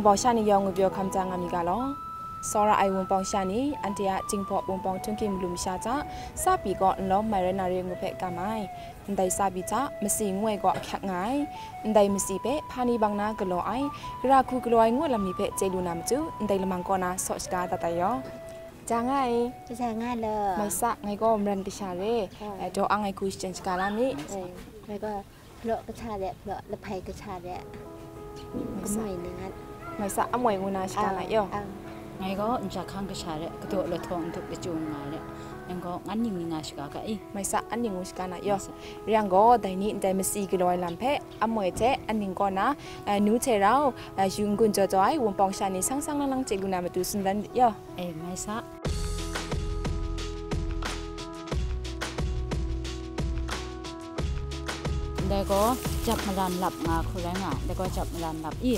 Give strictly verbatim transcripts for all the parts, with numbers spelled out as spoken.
Wunpawng sha ni yawng ngu pyaw hkam ja nga mi ga law. Tsawra ai wunpawng sha ni, anhte a Jinghpaw Wunpawng htunghking malu masha hta, sa pyi kaw nlawm mai rai na re ngu hpe kam ai. Ndai sa pyi hta, masi ngu ai gaw ahkyak nga ai. Ndai masi hpe hpa ni bang na galaw ai, gara hku galaw ai ngu lam ni hpe chye lu na matu, ndai lamang kaw na saw shaga dat ai yaw. Ja nga ai. Ja nga law. Mai sa, ngai gaw maran kasha re, ah, eh, daw ang ai hku shachyen shaga la mi. Eh, ngai gaw balaw kasha re, balaw lahpai kasha re. Mai sa. Kamai ni ngat. Mai sa, amoi ngu na shaga na yaw. Ang. Ngai gaw nja hkang kasha re, kadaw lahtaw ndup lachyung nga re. Yang gaw ngan ning ni nga shaga ga i. Mai sa, an ning ngu shaga na yaw. Mai sa. Yang gaw, dai ni ndai masi galaw ai lam hpe, amoi hte an ning kaw na, eh, nu hte rau, eh, yu n-gun jaw jaw ai wunpawng sha ni sang sang lang lang chye lu na matu tsun dan yaw. E, mai sa. Ndai gaw jap maran lap nga hku rai nga, ndai gaw jap maran lap i,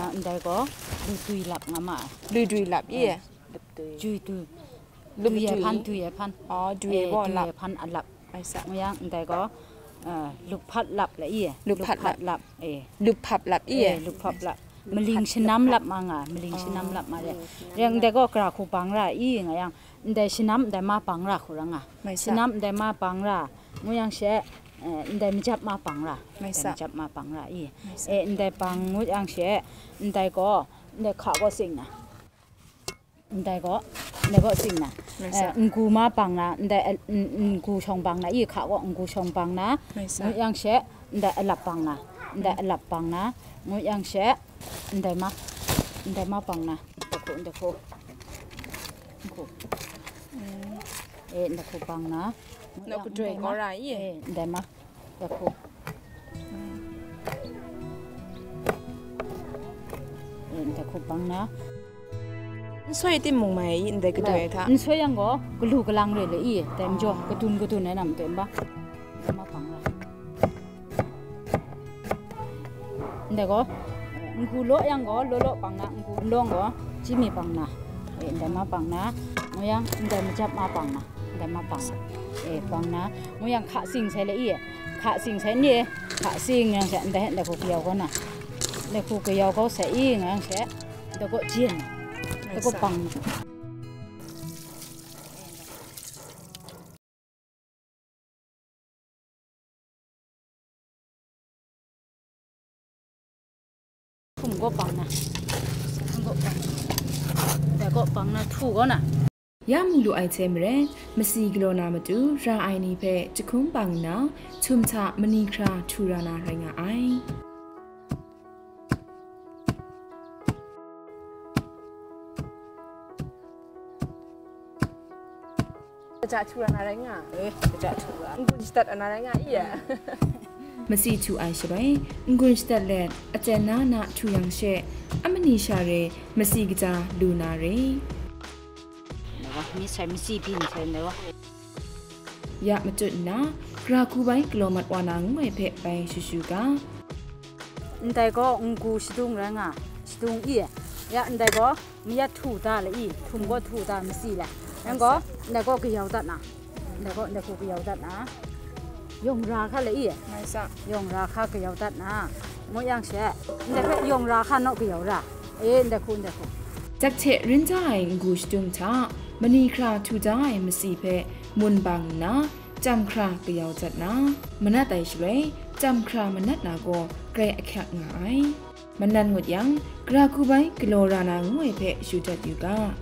ah, ndai gaw lup dui lap nga ma ai. Lup dui lap i? Eh, lup dui. Jui dui. Lup dui ai hpan, dui ai hpan. Oh, dui ai gaw lap. Dui ai hpan a lap. Mai sa. Ngu yang, ndai gaw, eh, lup hpat lap la i. Lup hpat lap. Lup hpat lap, eh. Lup hpat lap i. Eh, lup hpat lap. Maling shanam lap ma nga, maling shanam lap ma re. Yang ndai gaw gara hku bang ra i nga yang, ndai shanam ndai ma bang ra hku ra nga. Mai sa. Shanam ndai ma bang ra, ngu yang she, eh, ndai majap ma bang ra. Mai sa. Ndai majap ma bang ra i. Mai sa. Eh, ndai bang ngut yang she, ndai gaw, ndai hka gaw sing na. Ndai gaw, ndai gaw sing na. Mai sa. Eh, ngu ma bang na, ndai, eh, n-, n-, ngu shawng bang na, i hka gaw ngu shawng bang na. Mai sa. Ngut yang she, ndai alap bang na, ndai alap bang na, ngut yang she, ndai ma, ndai ma bang na, ndai hku, ndai hku. Ngu. Mm. Eh, ndai hku bang na. Ngut yang ndai ma. Nawk kadoi gaw ra i? Eh, ndai ma. Ndai hku. Eh, ndai hku bang na. Nsoi timung mai i, ndai kadoi hta. Nsoi yang gaw, galu galang re le i, dai majaw, kadun kadun ai na matoi n ba. Dai ma bang ra. Ndai gaw, ngu law yang gaw, law law bang na, ngu n lawng gaw, chyi mi bang na. Eh, ndai ma bang na, ngu yang, ndai majap ma bang na. Ndai ma bang na. Eh, bang na. Ngu yang hka sing sai le i. Hka sing sai ni. Hka sing yang she, ndai, ndai hku kayau kau na. Ndai hku kayau kau sai i, nga yang she. Ndai gaw jin. Ndai gaw bang na. Hkum gaw bang na, hkum gaw bang na, dai gaw bang na, htu gaw na. Ya mu lu ai hte maren, masi galaw na matu ra ai ni hpe jahkum bang nna, htum hta mani hkra htu ra na rai nga ai. Kaja htu ra na rai nga. Eh, kaja htu ra. N-gun shadat ai na rai nga, iya. Masi htu ai shaloi, n-gun shadat let, aten na na htu yang she, a mani sha re, masi kaja lu na re. Myit sai masi byin sai na wa. Ya matut nna, gara hku bai galaw mat wa na ngu ai hpe bai shu shu ga. Ndai gaw ngu shadung rai nga, shadung i. Ya ndai gaw mayat htu da le i, htum gaw htu da masi le. Yang gaw, ndai gaw kayau dat na. Ndai gaw, ndai hku kayau dat na. Yawng ra hka le i. Mai sa. Yawng ra hka kayau dat na. Ngut yang she, ndai hpe yawng ra hka naw kayau ra. E, ndai hku, ndai hku. Tak hte rin da ai ngu shadung hta, mani hkra htu da ai masi hpe mun bang nna, chyam hkra kayau dat na, manat ai shaloi, chyam hkra manat na gaw grai ahkyak nga ai. Manat ngut yang, gara hku bai galaw ra na ngu ai hpe yu dat yu ga.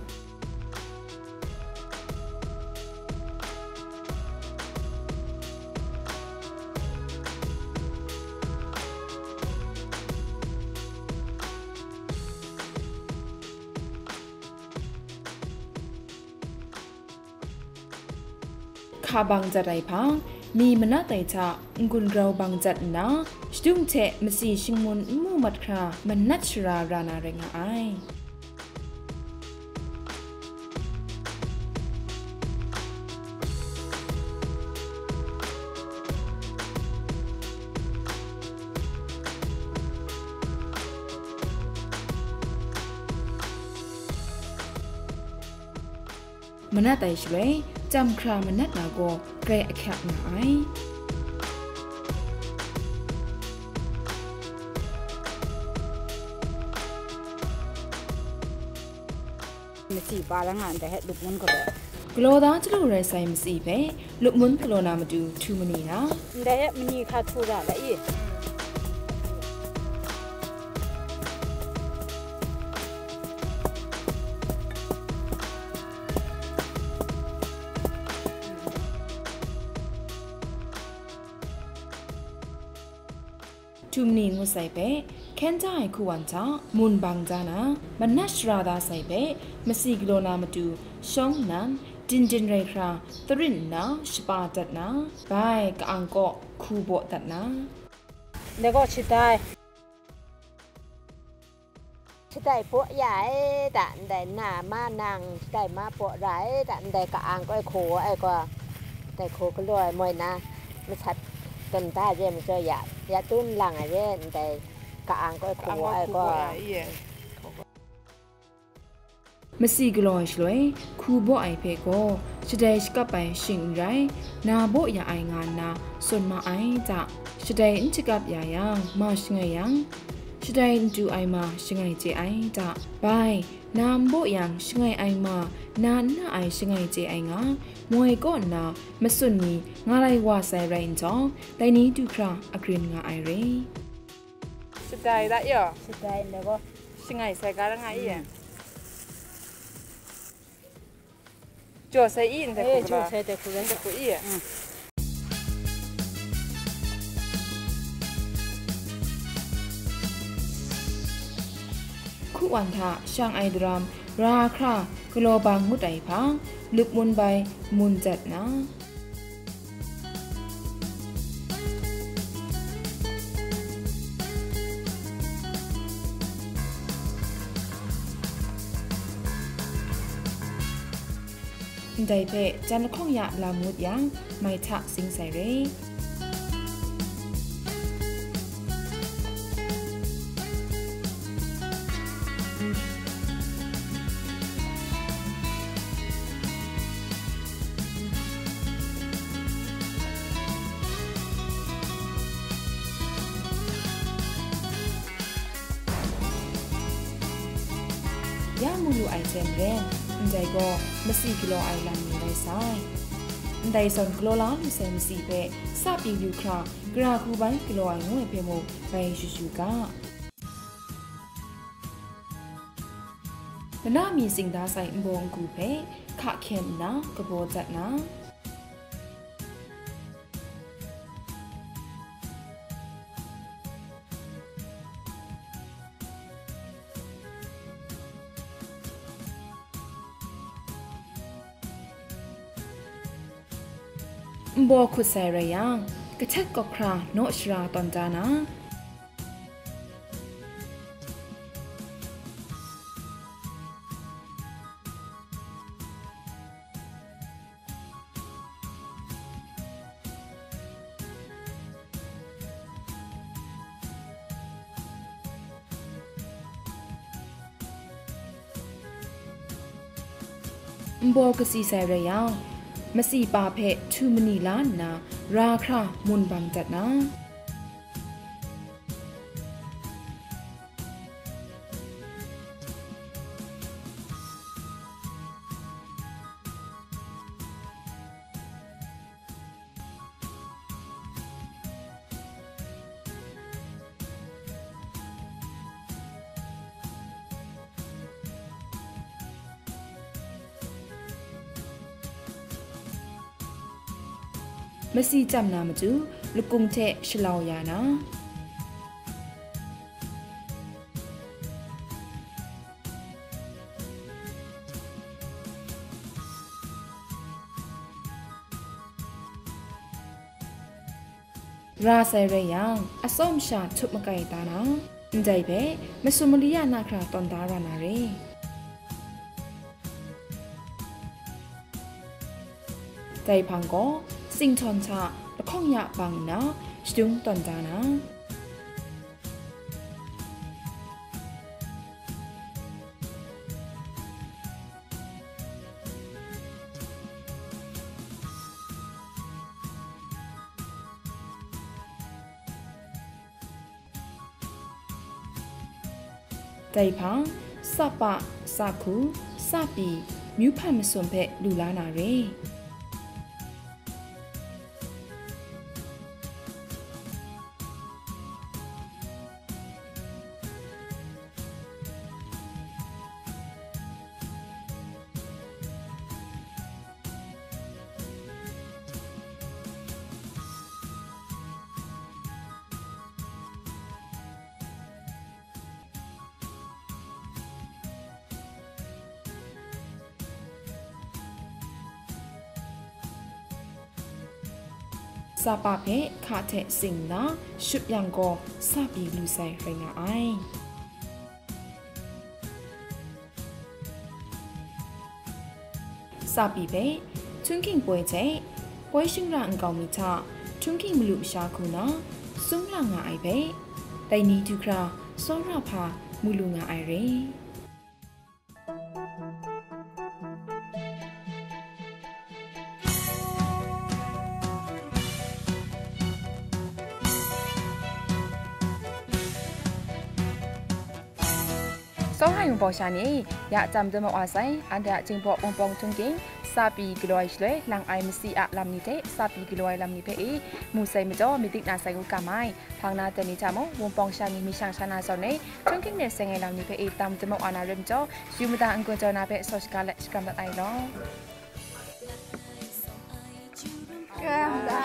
Hka bang jat ai hpang, mi manat ai hta n-gun grau bang jat nna, shadung hte masi shingmun n mu mat hkra manat shara ra na rai nga ai. Manat ai shaloi, chyam hkra manat na gaw grai ahkyak nga ai. Masi pa ra nga ndai hte lup ngun hkra. Galaw da chyalu rai sai masi hpe lup ngun galaw na matu htu mani na. Ndai hte mani hkra htu ra la i. Htu mani ngut sai hpe, hkyen ja ai hku wan hta mun bang ja na, manat shara da sai hpe, masi galaw na matu shawng nnan, din din rai hkra, tsarin nna shapa dat na, bai ka-ang kaw hku baw dat na. Ndai gaw shatai. Shatai baw ya ai ta, ndai na ma nang, shatai ma baw ra ai ta, ndai ka-ang kaw ai hku ai gaw, ndai hku galaw ai moi na, masat tawn da re, majaw ya, ya tun lang ai re, ndai ka-ang kaw ai hku ai gaw. Masi galaw ai shaloi, hku baw ai hpe gaw, shadai shakap ai shing n rai, na baw ya ai nga nna tsun ma ai ta, shadai n shakap ya yang, ma shangai yang, shadai n du ai ma shangai chye ai ta, bai, na n baw yang, shangai ai ma, na n na ai shangai chye ai nga, moi kaw nna, matsun ni nga lai wa sai rai nhtawm, dai ni du hkra agrin nga ai re. Shadai da yaw. Shadai ndai gaw. Shangai sai ga ra nga i. Mm. Jaw sai i ndai. Eh, hku jaw sai dai hku rai. Ndai hku i. Mm. Hku wan hta shang ai daram ra hkra galaw bang ngut ai hpang, lup mun bai mun dat na. Ndai hpe jan lahkawng ya lam ngut yang, mai hta sing sai re. Ya mu lu ai hte maren, ndai gaw masi galaw ai lam ni rai sai. Ndai zawn galaw la lu sai masi hpe sa pyi lu hkra, gara hku bai galaw ai ngu ai hpe mung bai yu yu ga. Mana mi sing da sai nbaw n-gu hpe hka hkyen nna kabaw dat na, nbaw hkut sai rai yang, kahtet kawk hkra naw shara tawn da na, nbaw kasi sai rai yang, masi pa hpe htu mani la nna, ra hkra mun bang dat na. Masi chyam na matu, lakung hte shalau ya na. Ra sai rai yang, atsawm sha htup makai ta na, ndai hpe masum mali ya na hkra tawn da ra na re. Dai hpang gaw, singhtawng hta lahkawng ya bang nna, shadung tawn da na. Dai hpang, sapa, sa hku, စပီ မျိုးဖတ်မစွန်ဘက်လူလာနာရယ်။ စပ ဖဲ ခ ထက်စင်နၢ ရှုပ်ယံကော စပီလူဆိုင်ရငါအိုင်။ စပီ ဖဲ ထွင်းခင်ပွဲ ထက် ပွဲရှင်ရအင်ကောင်မီ ထ ထွင်းခင်မလူအရှာခုန စုံလငါအိုင် ဖဲ တိုင်နီတူခရာ စောရဖာ မူလူငါအိုင်ရယ်။ စောဟိုင်ဝံပုံရှာနေ ရအကြံမတမွားဆိုင် အန်တရာကျင်းပေါ်ဝံပုံထွန်းကင် စပီကလွိုင်ရွှဲ လင်အိုင်မစီအလမ်နီတဲ့ စပီကလွိုင်လမ်နီဖဲ အေး မူဆိုင်မတော် မီးတိတ်နာဆိုင်ဦးကမိုင် ဖျောင်းနားတန်နေကြမို့ ဝံပုံရှာနေ မီးရှောင်ရှားနာစောင့်နေ ထွန်းကင်နဲ့ဆိုင်ငယ်လောင်နေဖဲ အေး တမ်တမွားနာရမတော် ယူမတာအင်္ဂုံကျော်နာဖဲ စောစကားလက် စကမ်တတ်အိုင်လော။ ကမ်ဒါ